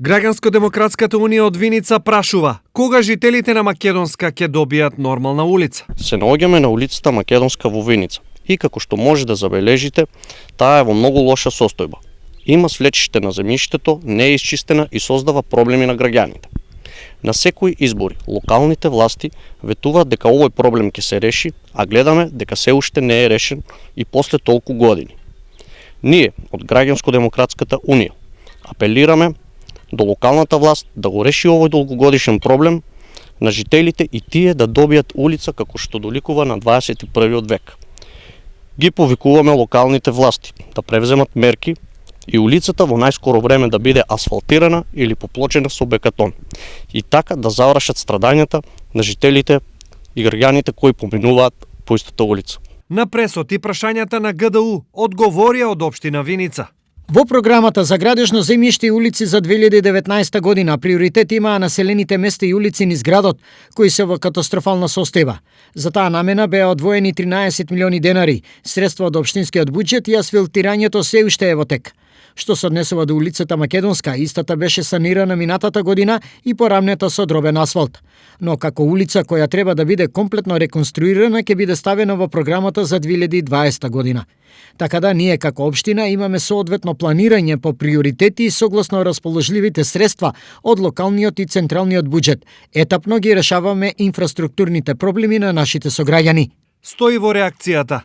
Граѓанско-демократската унија од Виница прашува кога жителите на Македонска ќе добијат нормална улица. Се наоѓаме на улицата Македонска во Виница и како што може да забележите, таа е во многу лоша состојба. Има свлечиште на земјиштето, не е исчистена и создава проблеми на граѓаните. На секои избори, локалните власти ветуваат дека овој проблем ќе се реши, а гледаме дека се уште не е решен и после толку години. Ние, од Граѓанско-демократската унија, апелираме до локалната власт да го реши овој долгогодишен проблем на жителите и тие да добијат улица како што доликува на 21. век. Ги повикуваме локалните власти да превземат мерки и улицата во најскоро време да биде асфалтирана или поплочена со бекатон и така да завршат страдањата на жителите и граѓаните кои поминуваат по истата улица. На пресот и прашањата на ГДУ одговорија од општина Виница. Во програмата за градежно земјиште и улици за 2019 година приоритет имаа населените места и улици низ градот, кои се во катастрофална состојба. За таа намена беа одвоени 13 милиони денари, средства од општинскиот буџет и асфалтирањето се уште е во тек. Што се однесува до улицата Македонска, истата беше санирана минатата година и порамнета со дробен асфалт. Но како улица која треба да биде комплетно реконструирана ќе биде ставена во програмата за 2020 година. Така да ние како општина имаме соодветно планирање по приоритети и согласно расположливите средства од локалниот и централниот буџет. Етапно ги решаваме инфраструктурните проблеми на нашите сограѓани. Стои во реакцијата.